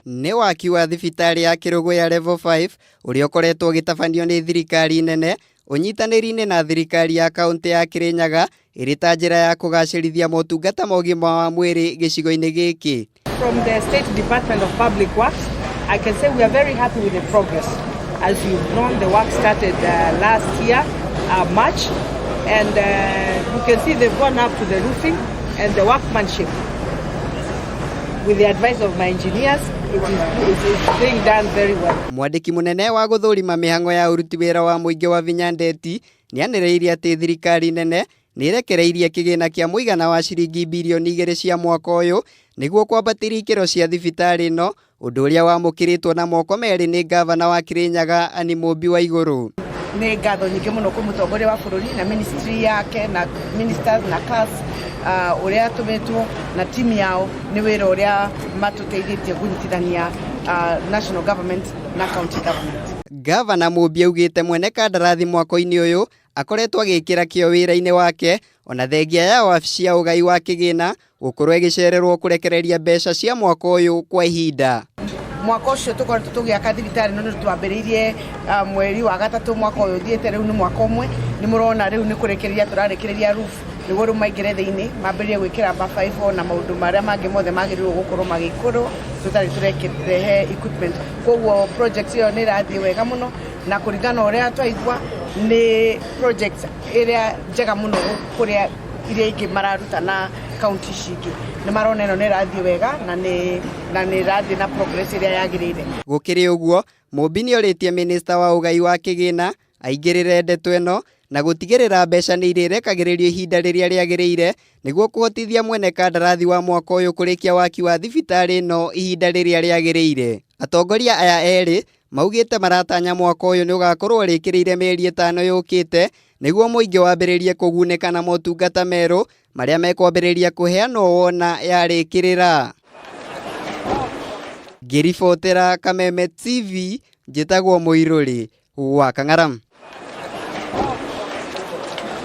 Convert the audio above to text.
Nĩ waki wa thibitarĩ ya Kĩrũgũya Level 5 ũrĩa ũkoretwo ũgĩtabanio nĩ thirikari nene ũnyitanĩri-inĩ na thirikari ya kaũntĩ ya Kĩrĩnyaga ĩrĩ ta njĩra ya kũgacĩrithia motungata ma ũgima wa mwĩrĩ gĩcigo-inĩ gĩkĩ. From the State Department of Public Works, I can say we are very happy with the progress. As you've known, the work started last year, March, and you can see they've gone up to the roofing and the workmanship. With the advice of my engineers, it is being done very well. Mwandĩki mũnene wa gũthũrima mĩhang'o ya ũruti wĩra wa mũingĩ wa Vinya Ndeti nĩanĩrĩire atĩ thirikari nene nĩĩrekereirie kĩgĩna kĩa mũigana wa ciringi birioni 2 cia mwaka ũyũ nĩguo kwambatĩria ikĩro cia thibitarĩ ĩno, ũndũ ũrĩa wamũkĩrĩtwo na moko merĩ nĩ ngavana wa Kĩrĩnyaga Anne Mũmbi Waigũrũ. Nĩ ngatho nyingĩ mũno kwĩ mũtongoria wa bũrũri na ministry yake na ministers na CAS ũrĩa atũmĩtwo na timu yao nĩ wĩra ũrĩa matũteithĩtie kũnyitithania national government na county government. Ngavana Mũmbi augĩte mwene kandarathi mwako-inĩ ũyũ akoretwo agĩkĩra kĩo wĩra-inĩ wake ona thengia ya wabici ya ũgai wa kĩgĩna gũkorwo ĩgĩcererwo kũrekereria mbeca cia mwaka ũyũ kwa ihinda. Mwaka ũcio tũkoretwo tũgĩaka thibitarĩ ĩno nĩ twambĩrĩirie mweri wa gatatũ mwaka ũyũ ũthiĩte, rĩu nĩ mwaka ũmwe. Nĩ mũrona rĩu nĩ kũrĩkĩrĩria tũrarĩkĩrĩria roof nĩguo rĩu maingĩre thĩinĩ mambĩrĩrie gwĩkĩra mabaibũ na maũndũ marĩa mangĩ mothe magĩrĩirwo gũkorwo magĩkĩrwo tũtarĩ tũrehe equipment. Koguo project ĩyo nĩ ĩrathiĩ wega mũno na kũringana na ũrĩa twaigua nĩ project ĩrĩa njega mũno kũrĩa iria ingĩ mararuta na kaunti ici ingĩ nĩ marona ĩno nĩ ĩrathiĩ wega na nĩ ĩrathiĩ na progress ĩrĩa yagĩrĩire. Gũkĩrĩ ũguo, Mũmbi nĩorĩtie minista wa ũgai wa kĩgĩna aingĩrĩre ndeto ĩno na gũtigĩrĩra mbeca nĩ irĩrekagĩrĩrio ihinda rĩrĩa rĩagĩrĩire nĩguo kũhotithia mwene kandarathi wa mwaka ũyũ kũrĩkia waki wa thibitarĩ ĩno ihinda rĩrĩa rĩagĩrĩire. Atongoria aya erĩ maugĩte maratanya mwaka ũyũ nĩ ũgakorwo ũrĩkĩrĩire mĩeri 5 yũkĩte nĩguo mũingĩ wambĩrĩrie kũgunĩka na motungata merũ marĩa mekwambĩrĩria kũheanwo wona yarĩkĩrĩra. Ngĩribotera Kameme TV, njĩtagwo Mũirũrĩ wa Kang'aram.